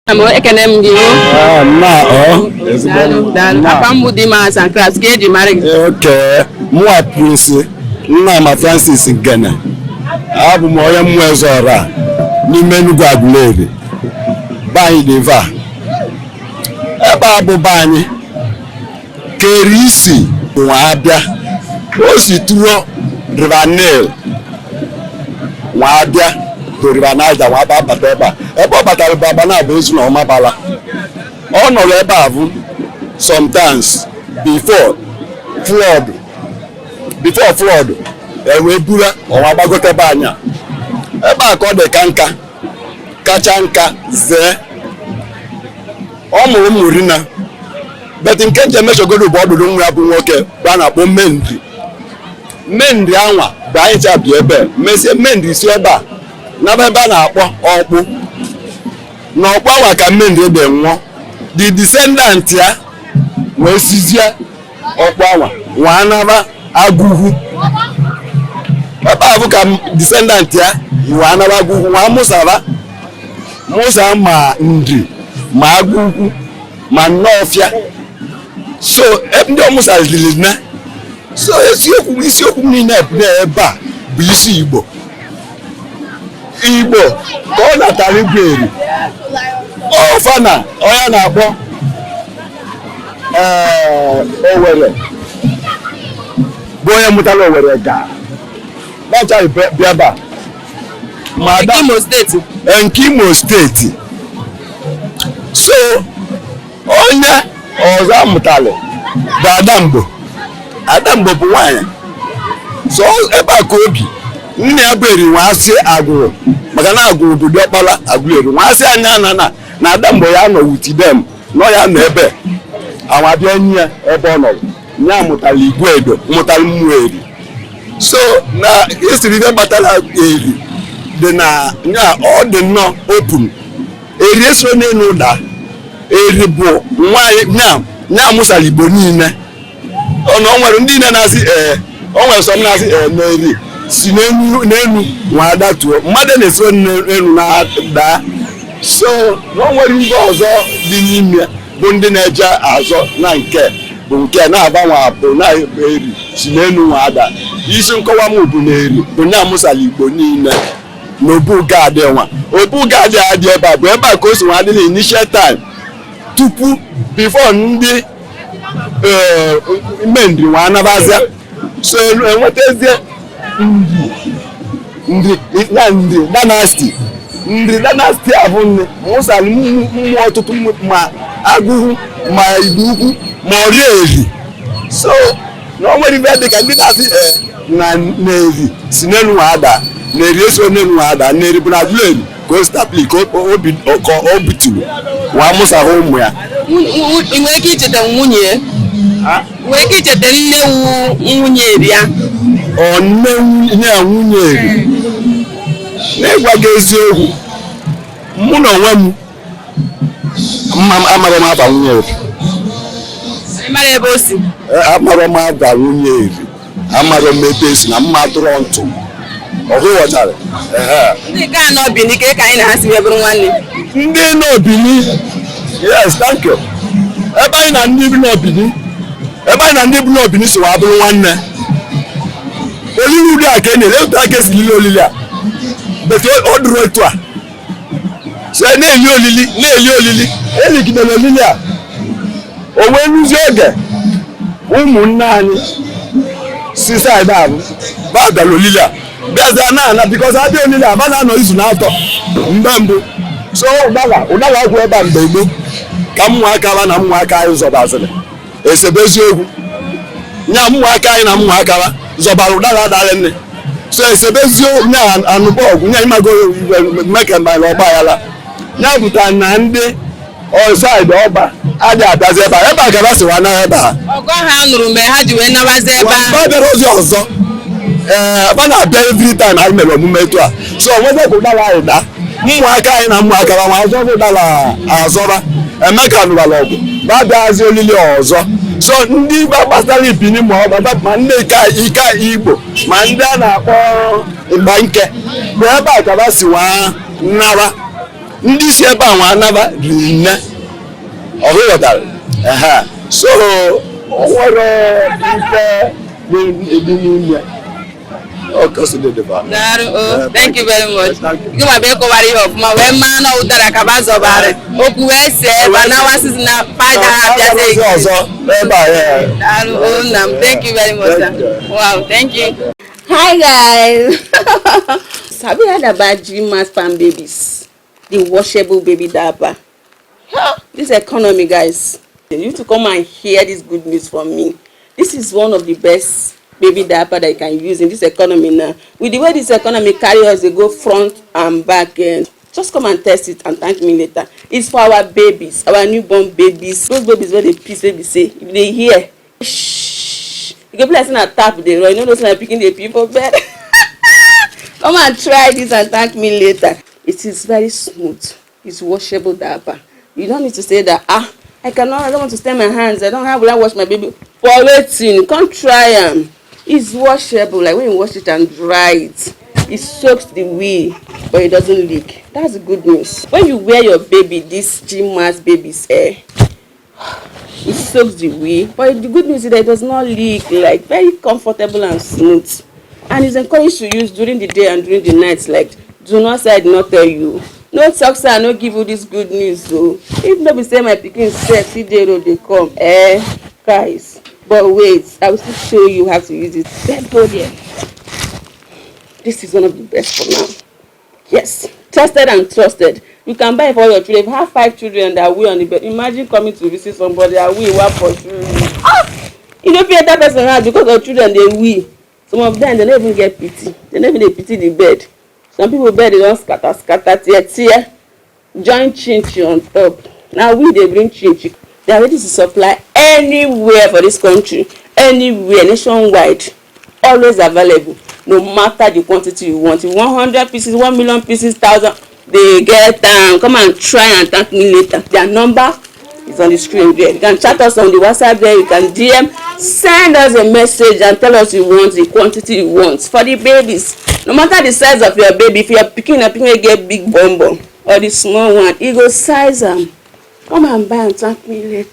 Ekene m gị o. Na ọ. Daalụ, daalụ. Afa m bụ Dimas and Crafts ka eji mara gị. Oke, mụwa Prince Nnama Francis Ngene. Abụ m onye mmụọ eze ọra n'ime Enugu Aguleri. Be anyị dị ebe a. Ebe a bụ be anyị. Kere isi nwa abịa. O si tụrụ River Nile nwa abịa to River Niger nwa abịa bata ebe a. Ebe ọ batara bụ aba na abụ ezu na ọmabala. Ọ nọrọ ebe a bụ sometimes before flood e wee buru ọnwa gbagote ebe anyị a. Ebe a ka ọ dị ka nka kacha nka zee. Ọ mụrụ ụmụ rina, but nke njem mechogodo bụ ọdụdụ nwa ya bụ nwoke bụ a na-akpọ Mmendri. Mmendri anwa bụ anyị cha bi ebe mesie. Mmendri si ebe a naba ebe a na-akpọ Ọkpụ. Na Ọkpụ anwa ka Mmendri dị nwụọ. The descendant ya wee sizie Ọkpụ anwa nwa anaba Agụgwu. Ebe a bụ ka descendant ya nwa anaba Agụgwu, nwa mụsara mụsa ma Nri ma Agụgwu ma Nnọọfịa. So ndị ọmụsa liri na. So eziokwu, isiokwu m niile bụ na ebe a bụ isi Igbo. Igbo ka ọ natara igwe eri ọfa na onye na-akpọ ee Owere bụ onye mụtara Owere gaa bachaghị bịa ebe a ma ada. Imo Steeti. Nke Imo Steeti. So onye ọzọ amụtalị bụ Adamgbo. Adamgbo bụ nwaanyị. So ebe a ka obi nna ya bụ Eri nwasị Agụrụ, maka na Agụrụ bụ diọkpara Agụrụ. Eri nwasị anya na Adamgbo ya nọ with them, nọ ya nọ ebe awa bịa nye ya ebe ọ nọrọ ya mụtara Igwe Edo, mụtara mmụọ Eri. So na esiri ife gbatara Eri dị na ya, ọ dị nnọọ open. Eri esoro n'elu ụda. Eri bụ nwaanyị nya nya mụsara Igbo niile. Ọ na o nwere ndị niile na-asị ee, o nwere sọm na-asị ee na Eri si n'elu n'elu nwa datuo. Mmadụ na-eso n'elu na-daa. So na o nwere ihe ọzọ dị n'ime bụ ndị na-eje azọ na nke bụ nke na-agbanwe abụ na Eri si n'elu nwa ada. Isi nkọwa m bụ na Eri bụ nya mụsara Igbo niile na obu gadị nwa obu gadị adị ebe a bụ ebe a ka o si nwa adị na initial time tupu before ndị Mmendri nwa anabazia. So enwetazie Nri, Nri ya, Nri dynasty. Nri dynasty abụ nne mụsara mmụọ ọtụtụ, ma Agụgụ ma Igbo Ukwu ma Ọrịa Eri. So na o nwere ibe dị ka ndị na-asị ee na na Eri si n'elu nwa ada, na Eri eso n'elu nwa ada. Na Eri bụ na Agụrụ Eri ka o stapli ka obi ka o bituru wa mụsara ụmụ ya. Ị nwere ike icheta nwunye ya? Nwere ike icheta nne wu nwunye Eri ya? Ọ nne nwunye ya, nwunye Eri, n'ịgwa gị eziokwu, mụ na onwe m mma amara m afa nwunye Eri. Ị mara ebe o si? Amara m afa nwunye Eri, amara m ebe esi na mma tụrụ ntụ ọhụ ghọtara ehe. Ndị nke anọ bi n'ike ka anyị na ha si wee bụrụ nwanne. Ndị n'Obini, yes, thank you. Ebe anyị na ndị bi n'Obini, ebe anyị na ndị bi n'Obini so wee bụrụ nwanne. Olili ụdị a ka e nyere otu aka esi lili olili a but ọ dụrụ otu a. So na-eli olili, na-eli olili, eligidere olili a, o wee luzie oge ụmụnne anyị si side ahụ ba bịara olili a, bịazịa na ana because abịa olili a, ba na-anọ izu na atọ mgbe mbụ. So ụdara ụdara akwụ ebe a mgbe gboo ka mmụaka ba na mmụaka anyị zọbazịrị esebe eziokwu nya mmụaka anyị na mmụaka ba zọbara ụdara adara nne. So esebe eziokwu nya anụba ọgwụ nya ịmago mekemara ọgba aghara nya pụtara na ndị ọsaịdị ọba adị abịazi ebe a, ebe a ka ba siwa na ebe a. Ọgụ ahụ a nụrụ mgbe ha ji wee nabazi ebe ahụ. Ba bịara ozi ọzọ ee, ba na-abịa every time anyị mere omume etu a. So nweta ka ụdara anyị daa, mmụaka anyị na mmụaka ba nwa azọba ụdara azọba. Emeka nụbara ọgụ, ba bịazi olili ọzọ. So ndị ba gbasara Ibini ma ọ gbata ma ndị ike Igbo ma ndị a na-akpọ Ịgba nke bụ ebe a ka ba si nwa nara. Ndị si ebe a nwa anaba riri nne ọhụ ghọtara. Ehe. So o nwere ife dị n'ime ọ. Daalụ o, thank you very much. Gị nwa bụ ịkọwara ihe ọfụma wee maa na ụdara ka ba zọbarị okwu wee see ebe na wasịsị na paja ha abịazi. Ọzọ ebe a ya. Daalụ o nna m, thank you very much, sir. Thank you. Wow, thank you. Hi guys! Have you heard about Gmax Farm Babies? The washable baby diaper. Huh, this economy, guys. You need to come and hear this good news from me. This is one of the best baby diaper that you can use in this economy now. With the way this economy carry us, they go front and back and just come and test it and thank me later. It's for our babies, our newborn babies. Those babies wey dey piss wey be say, if they hear, shh, e go be like say na tap dey run. You no know say na pikin dey pee for bed. Come and try this and thank me later. It is very smooth. It's washable diaper. You don't need to say that, ah, I cannot, I don't want to stain my hands, I don't have, will I wash my baby for wetin? Come try am. It's washable. Like when you wash it and dry it, it soaks the wee, but it doesn't leak. That's the good news. When you wear your baby this Gmax babies, eh, it soaks the wee, but the good news is that it does not leak. Like, very comfortable and smooth, and it's encouraged to use during the day and during the night. Like, do not say I did not tell you. No talk say I no give you this good news o. If no be say my pikin sef still dey road dey come, eh, guys. But wait, I will still show you how to use it. Let's go there. This is one of the best for now. Yes, tested and trusted. You can buy for all your children. If you have five children that wee on the bed, imagine coming to visit somebody and wee wan pursue you. Ah, you no fit enter person house because your children dey wee. Some of them, they no even get pity. They no even dey pity the bed. Some people bed dey don scatter scatter, tear tear, join chin chin on top. Na we dey bring chin chin. They are ready to supply anywhere for this country, anywhere, nationwide. Always available, no matter the quantity you want. If you want 100 pieces, 1 million pieces, thousand, they get am. Come and try and thank me later. Their number is on the screen there. You can chat us on the WhatsApp there. You can DM, send us a message and tell us you want the quantity you want for the babies. No matter the size of your baby, if your pikin na pikin wey get big bum bum or the small one, e go size am. Come and buy and thank me later.